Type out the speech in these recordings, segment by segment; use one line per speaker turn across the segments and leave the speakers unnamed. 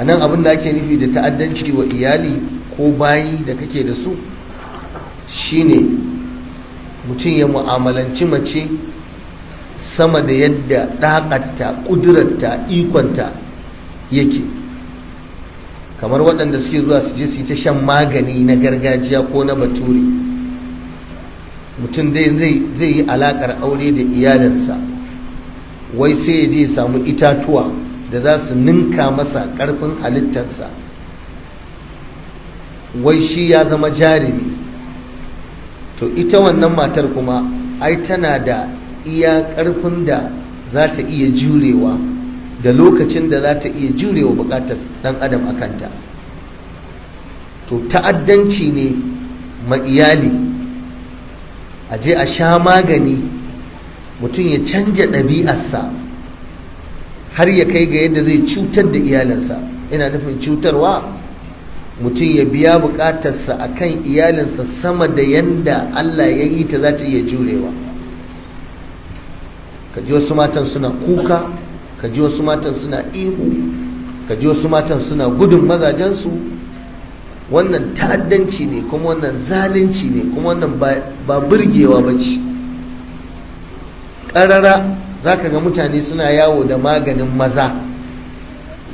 A nan abin da ake nufi da ta'addanci wa iyali ko bayi da kake da su shine mutum ya mu'amalanci mace sama da yadda ɗaƙatta, ƙudurarta, ikonta yake. Kamar waɗanda suke zuwa su je su yi ta shan magani na gargajiya ko na bature. Mutum dai zai yi alaƙar aure da iyalinsa, wai sai ya je ya samu itatuwa da za su ninka masa ƙarfin halittarsa, wai shi ya zama jarumi. To ita wannan matar kuma ai tana da iya ƙarfin da za ta iya jurewa da lokacin da za ta iya jurewa buƙatar ɗan adam a kanta. To ta'addanci ne ma iyali a je a sha magani, mutum ya canja ɗabi'arsa har ya kai ga yadda zai cutar da iyalinsa. Ina nufin cutarwa, mutum ya biya buƙatarsa a kan iyalinsa sama da yadda Allah ya yi ta za ta iya jurewa. Ka ji wasu matan suna kuka, ka ji wasu matan suna ihu, ka ji wasu matan suna gudun mazajensu. Wannan ta'addanci ne, kuma wannan zalunci ne, kuma wannan ba burgewa ba ce. Ƙarara za ka ga mutane suna yawo da maganin maza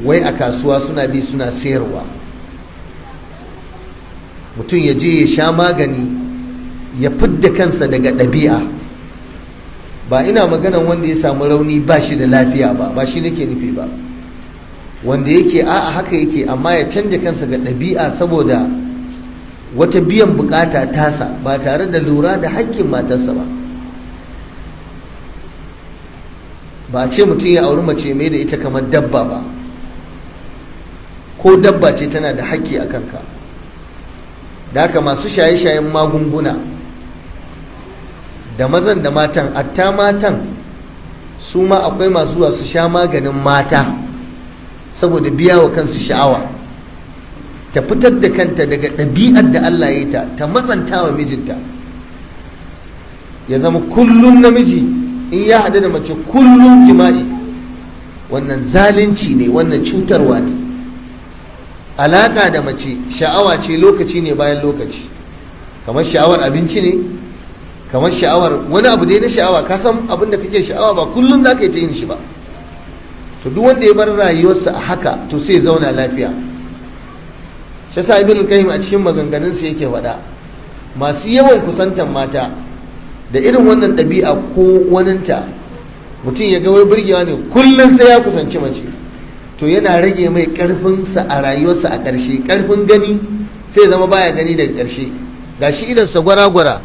wai a kasuwa, suna bi suna sayarwa. Mutum ya je ya sha magani ya fidda kansa daga ɗabi'a. Ba ina maganan wanda ya samu rauni ba shi da lafiya ba, ba shi nake nufi ba. Wanda yake a'a, haka yake, amma ya canja kansa ga ɗabi'a saboda wata biyan bukata tasa ba tare da lura da hakkin matarsa ba. Ba a ce mutum ya auri mace mai da ita kamar dabba ba. Ko dabba ce tana da hakki a kanka. Da haka masu shaye-shayen magunguna, da mazan da matan, atta matan su ma akwai masu zuwa su sha maganin mata saboda biya wa kansu sha'awa, ta fitar da kanta daga ɗabi'ar da Allah ya yi ta, ta matsanta wa mijinta, ya zama kullum namiji in ya haɗu da mace kullum jima'i. Wannan zalunci ne, wannan cutarwa ne. Alaƙa da mace sha'awa ce, lokaci ne bayan lokaci, kamar sha'awar abinci ne, kamar sha'awar wani abu dai na sha'awa. Ka san abin da kake sha'awa ba kullum za ka yi ta yin shi ba. To duk wanda ya bar rayuwarsa a haka, to sai ya zauna lafiya. Shi yasa Ibn Qayyim a cikin maganganunsa yake faɗa, masu yawan kusantan mata da irin wannan ɗabi'a ko waninta, mutum ya ga wai burgewa ne kullum sai ya kusanci mace, to yana rage mai ƙarfinsa a rayuwarsa. A ƙarshe ƙarfin gani sai zama baya gani daga ƙarshe. Gashi idansa gwara-gwara,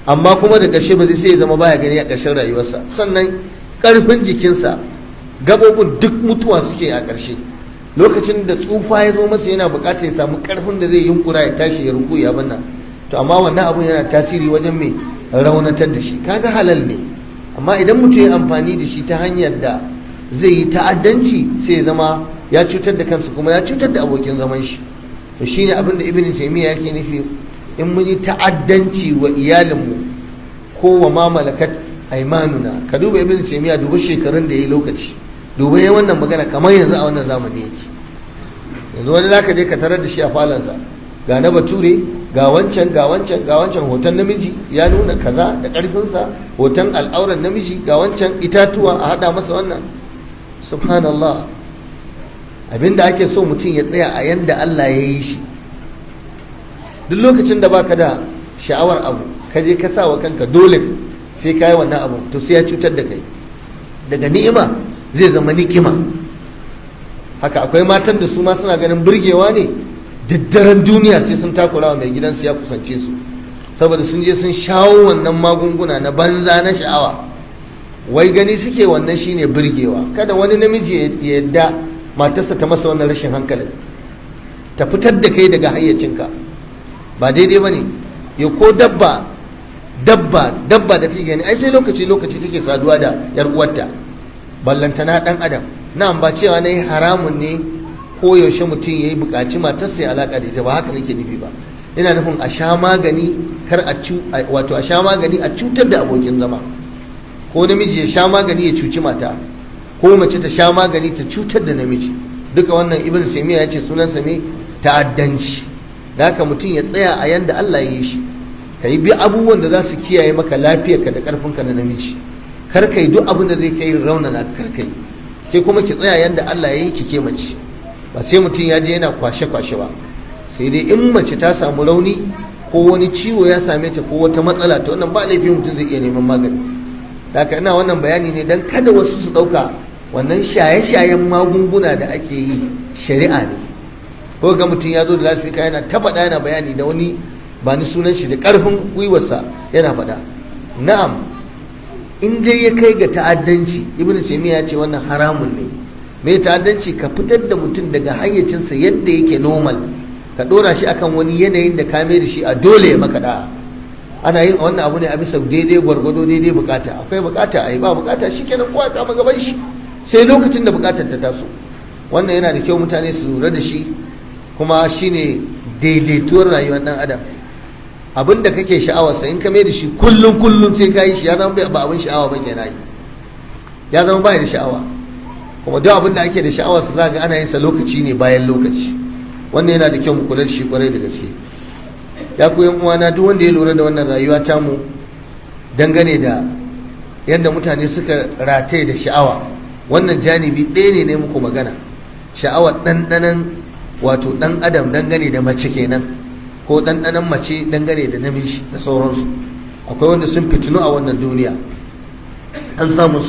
amma kuma da ƙarshe ba zai, sai ya zama baya gani a ƙarshen rayuwarsa. Sannan ƙarfin jikinsa, gabobin duk mutuwa suke a ƙarshe. Lokacin da tsufa ya zo masa, yana buƙatar ya samu ƙarfin da zai yunkura ya tashi ya ruku ya banna. To amma wannan abun yana tasiri wajen mai raunatar da shi. Kaga halal ne, amma idan mutum ya amfani da shi ta hanyar da zai yi ta'addanci, sai ya zama ya cutar da kansa kuma ya cutar da abokin zaman shi. To shine abin da Ibn Taymiyyah yake nufi, in mun yi ta'addanci wa iyalinmu ko wa ma malakat aimanuna. Ka duba Ibn Taymiyyah, duba shekarun da yayi lokaci, duba yayin wannan magana kamar yanzu a wannan zamani yake. Yanzu wani zaka je ka tarar da shi a falansa, ga na bature, ga wancan, ga wancan, ga wancan, hoton namiji ya nuna kaza da karfinsa, hoton al'auran namiji, ga wancan itatuwa a hada masa wannan. Subhanallah. Abinda ake so, mutum ya tsaya a yanda Allah ya yi shi. Duk lokacin da baka da sha'awar abu, ka je ka sa wa kanka dole sai ka yi wannan abu, to sai ya cutar da kai. Daga ni'ima zai zama nikima. Haka akwai matan da su ma suna ganin burgewa ne, daddaren duniya sai sun takura wa mai gidansu ya kusance su, saboda sun je sun shawo wannan magunguna na banza na sha'awa, wai gani suke wannan shine burgewa. Kada wani namiji ya yadda matarsa ta masa wannan rashin hankalin, ta fitar da kai daga hayyacinka. Ba daidai ba ne. Ya ko dabba, dabba, dabba da kake gani, ai sai lokaci lokaci take saduwa da yar uwarta, ballantana dan adam. Na'am, ba cewa nayi haramun ne ko yaushe mutum yayi buƙaci matarsa ya alaka da ita ba, haka nake nufi ba. Ina nufin a sha magani kar a cu, wato a sha magani a cutar da abokin zama, ko namiji ya sha magani ya cuci mata, ko mace ta sha magani ta cutar da namiji. Duka wannan Ibn Taymiyyah ya ce sunansa ne ta'addanci. Da haka mutum ya tsaya a yanda Allah ya yi shi, ka yi bi abubuwan da za su kiyaye maka lafiyarka da karfinka na namiji. Kar ka yi duk abin da zai kai raunana, kar ka yi. Ke kuma ki tsaya yanda Allah ya yi ki, ke mace. Ba sai mutum ya je yana kwashe-kwashe ba, sai dai in mace ta samu rauni ko wani ciwo ya same ta ko wata matsala, ta wannan ba laifi, mutum zai iya neman magani. Haka ina wannan bayani ne don kada wasu su ɗauka wannan shaye-shayen magunguna da ake yi shari'a ne. Ko ga mutum ya zo da lasfika yana ta faɗa, yana bayani da wani ba ni sunan shi, da ƙarfin gwiwarsa yana faɗa. Na'am, in dai ya kai ga ta'addanci, Ibnu Taymiya ya ce wannan haramun ne. Me ta'addanci? Ka fitar da mutum daga hayyacinsa yadda yake normal, ka ɗora shi akan wani yanayin da ka mai da shi a dole ya maka da'a. Ana yin wannan abu ne a bisa daidai gwargwado, daidai bukata. Akwai bukata a yi, ba bukata shikenan, kowa kama gaban shi sai lokacin da bukatar ta taso. Wannan yana da kyau mutane su lura da shi, kuma shine daidaituwar rayuwar dan adam. Abin da kake sha'awarsa, in ka mai da shi kullum kullum sai ka yi shi, ya zama ba abin sha'awa ba kenan yi, ya zama ba da sha'awa. Kuma duk abin da ake da sha'awarsa, za ga ana yin sa lokaci ne bayan lokaci. Wannan yana da kyau mu kula da shi kwarai da gaske. Ya ku yan uwana, duk wanda ya lura da wannan rayuwa tamu dangane da yadda mutane suka rataye da sha'awa, wannan janibi ɗaya ne ne muku magana, sha'awar ɗanɗanon wato ɗan adam dangane da mace kenan, ko ɗanɗanon mace dangane da namiji da sauransu. Akwai wanda sun fitinu a wannan duniya, an samu